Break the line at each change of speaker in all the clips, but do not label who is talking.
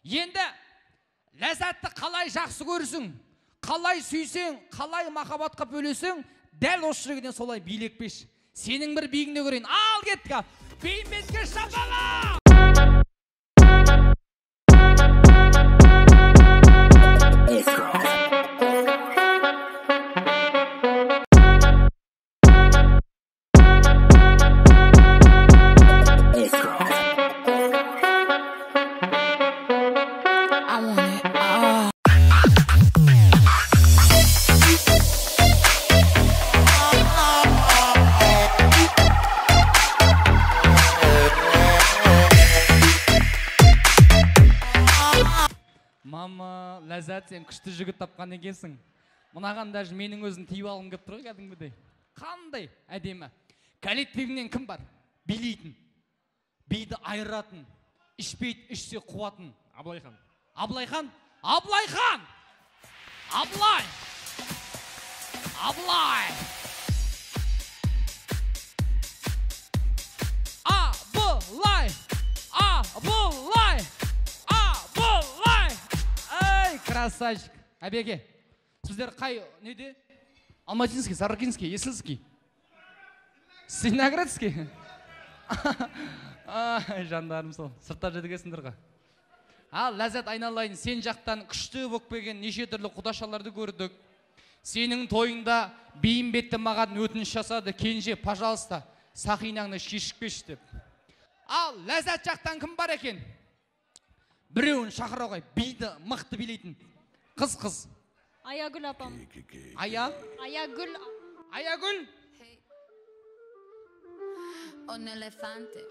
Енді Ләззатты қалай жақсы көрсің, қалай сүйсең, қалай махаббатқа бөлесең, дәл осы жерден солай билеп беш. Сенің бір биіңді көрейін. Ал кеттік. Бейімбетке шапалақ! Мама, Ләззат, сен күшті жігіт тапқан екенсің. Мынаған даже менің өзім тиіп алғым келіп тұр ғой кәдімгідей. Қандай әдемі. Коллективінен кім бар? Билейтін, биді айыратын, ішпейді, ішсе қуатын.
Абылайхан.
Абылайхан? Абылайхан! Абылай! Абылай! Абылай! Абылай! Абылай! Ай, красавчик. Әбеке, сіздер қай неде? Алматинский, Сарыкинский, Есілский? Целиноградский? Ай, жандарым сол. Сыртта жеткенсіңдер ғой. Ал, Ләззат айналайын, сен жақтан күшті болып келген неше түрлі құдашаларды көрдік. Сенің тойыңда Бейімбетті маған өтініш жасады, кенже, пожалуйста, сақинаңды шешіп деп. Ал, Ләззат жақтан кім бар екен? Біреуін шақыра қой, биді мықты билейтін. Қыз-қыз.
Аягүл апам.
Ая?
Аягүл.
Аягүл?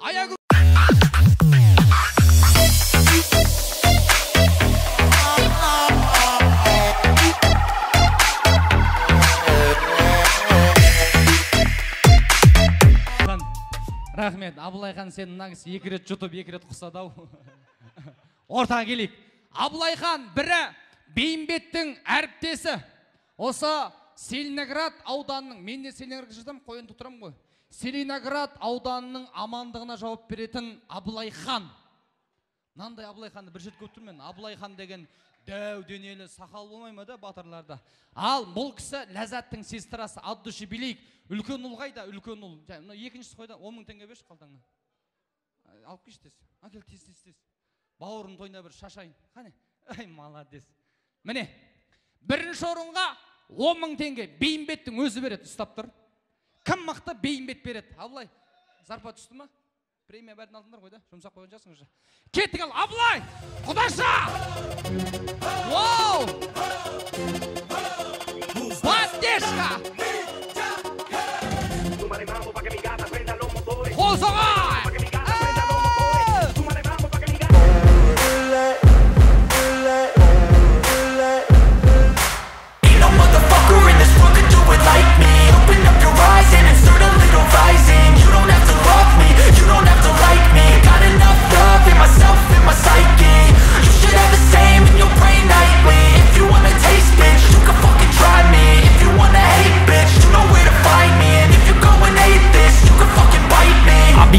Аягүл. Рахмет, Абылайхан, сен мына кісі екі рет жұтып, екі рет құсады ау. Ортаға келейік. Абылайхан бірі Бейімбеттің әріптесі. Осы Целиноград ауданының, мен де Целиноградқа жатамын, қоянды тұрамын ғой. Целиноград ауданының амандығына жауап беретін Абылайхан. Мынандай Абылайханды бір жерде көріп тұрмын мен. Абылайхан деген дәу денелі, сақал болмай ма да батырларда. Ал бұл кісі Ләззаттың сестрасы, от души билейік. Үлкен ұл қайда? Үлкен ұл. Мына екіншісі қойда, 10 мың теңге берші қалтаңнан. Алып келші тез. Әкел тез, тез, тез. Бауырым тойында бір шашайын. Қане? Ай, молодец. Міне, бірінші орынға 10 мың теңге Бейімбеттің өзі береді, ұстап тұр. Кім мықты Бейімбет береді. Абылай, зарплата түсті ма? Премия бәрін алдыңдар ғой да, жұмсақ қойған жасың уже. Кеттік ал, Абылай! Құдаша! Вау! Поддержка! Қол соғай!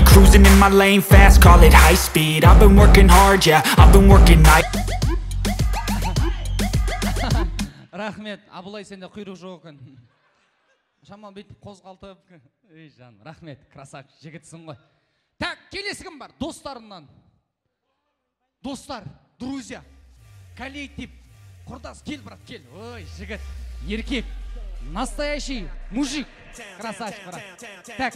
Cruising in my lane fast, call it high speed. I've been working hard, yeah, I've been working night.
Рахмет, Абылай, сенде құйрық жоқ екен. Шамал бүйтіп қозғалтып. Ей жаным, рахмет, красавчик жігітсің ғой. Так, келесі кім бар? Достарымнан. Достар, друзья, коллектив, құрдас, кел, брат, кел. Ой, жігіт, еркек, настоящий мужик, красавчик, брат. Так,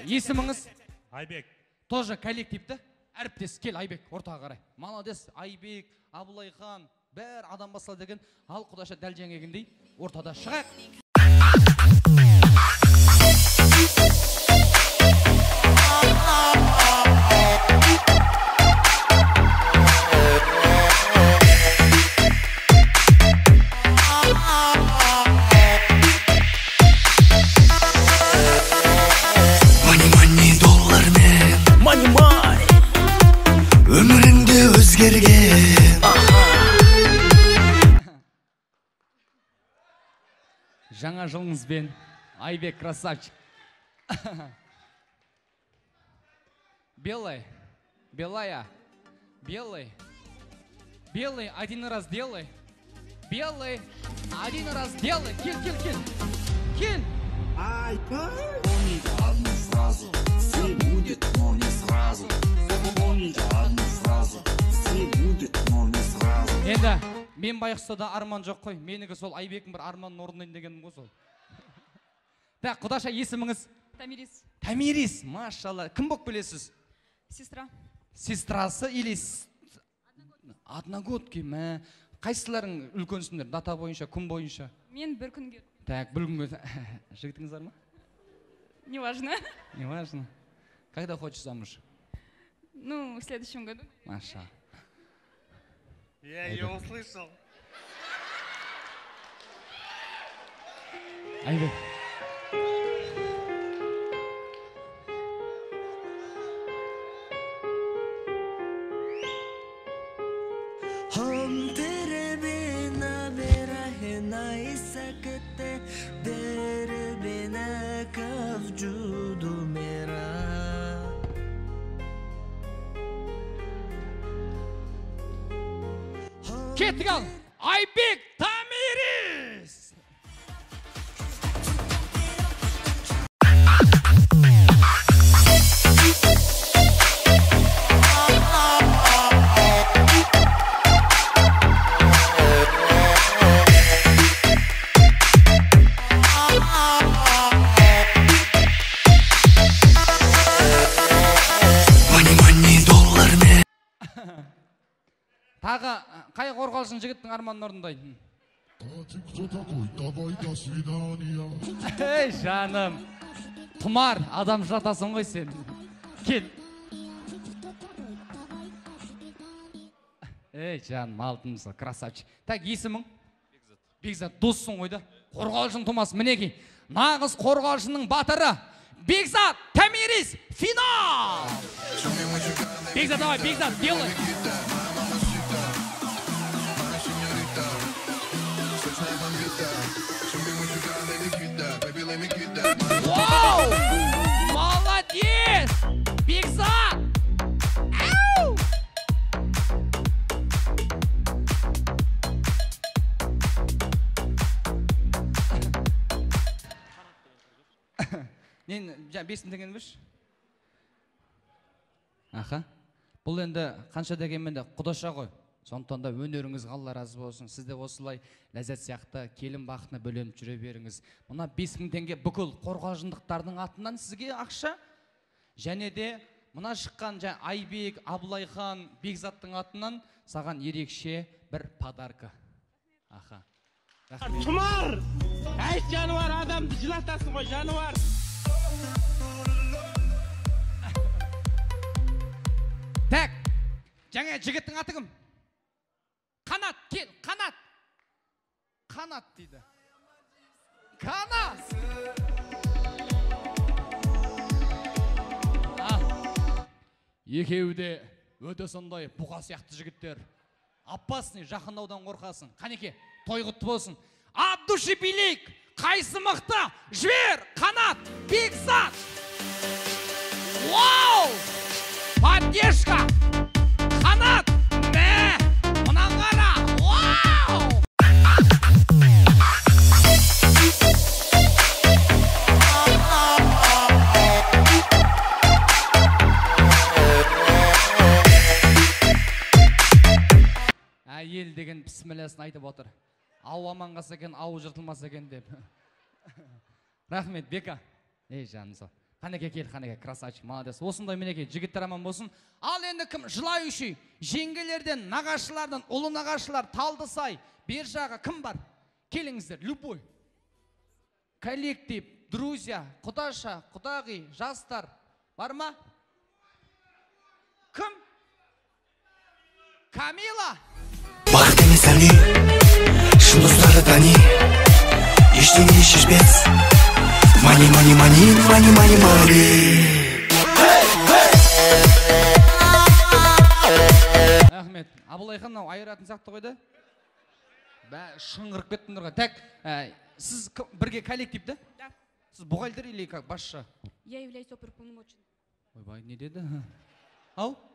есіміңіз?
Айбек.
Тоже коллективті әріптес, кел Айбек, ортаға қарай. Молодец, Айбек, Абылайхан, бәрі адам басылады деген. Ал құдаша дәл жеңгендей ортада шығайық.
Өміріңде өзгерген.
Жаңа жылыңызбен, Айбек, красавчик. Белый, белая, белый. Белый, один раз делай. Белый, один раз делай. Кел, кел, кел. Кел.
Помнить одну фразу. Все будет, но не сразу. Помнить одну фразу. Все будет, но не сразу.
Енді мен байқұста да арман жоқ қой. Менікі сол Айбектің бір арманын орындайын дегенім ғой сол. Так, құдаша, есіміңіз?
Тамирис.
Тамирис, машалла. Кім болып келесіз?
Сестра.
Сестрасы или одногодки, мә. Қайсыларың үлкенсіңдер? Дата бойынша, күн бойынша?
Мен бір күнге.
Так, бір күнге. Жігітіңіз бар ма?
Неважно.
Неважно. Когда хочешь замуж?
Ну, в следующем году.
Маша.
Я ее услышал.
Айбек.
हम तेरे बिना भी रह नहीं सकते, तेरे बिना का वजूद मेरा.
Кеттік ал. Айбек, Тамирис. Тағы қай қорғалжын жігіттің арманын орындайтын?
Ты кто такой? Давай до свидания.
Ей, жаным. Тұмар, адам жатасың ғой сен. Кел. Ей, жаным, алтынсың, красавчик. Так, есімің? Бекзат. Бекзат, доссың ғой да? Қорғалжын тумасы, мінекей. Нағыз қорғалжынның батыры. Бекзат, Тамирис, финал! Бекзат, давай, Бекзат, делай. Вау! Молодец! Бекзат! Ау! Нен, жаңа 5000 теңгені берші. Аха. Бұл енді қанша дегенмен де құдаша ғой. Сондықтан да өнеріңізге Алла разы болсын. Сіз де осылай ләззат сияқты келін бақытына бөленіп жүре беріңіз. Мына 5000 теңге бүкіл қорғалжындықтардың атынан сізге ақша. Және де мына шыққан жаңа Айбек, Абылайхан, Бекзаттың атынан саған ерекше бір подарка. Аха. Рахмет.
Тұмар! Әй, жануар, адамды жылатасың ғой, жануар.
Так, жаңа жігіттің аты кім? Қанат, кел, Қанат. Қанат дейді. Қанат! Екеуі де өте сондай бұқа сияқты жігіттер. Опасный, жақындаудан қорқасың. Қанеке, той құтты болсын. От души билейік, қайсы мықты? Жібер, Қанат, Бекзат. Вау! Поддержка! Қанат! Мә! Мынан қара! Вау! Әйел деген пісміләсін айтып отыр. Ау аман қалса екен, ауы жыртылмаса екен деп. Рахмет, Бека. Ей, жаным сол. Қанеке кел, қанеке, красавчик, молодец. Осындай мінекей жігіттер аман болсын. Ал енді кім желающий? Жеңгелерден, нағашылардан, ұлы нағашылар, Талдысай, бер жағы кім бар? Келіңіздер, любой. Коллектив, друзья, құдаша, құдағи, жастар бар ма? Кім? Камила!
Бақыт емес әне, шын достарды тани, ештеңе шешпес. Мани, мани, мани, мани, мани, мани.
Рахмет. Абылайхан мынау айыратын сияқты ғой да? Бә, шыңғырып кеттіңдер ғой. Так, сіз бірге коллектив да?
Да.
Сіз бухгалтер или как басшы?
Я являюсь оперуполномоченным.
Ойбай, не деді? Ау?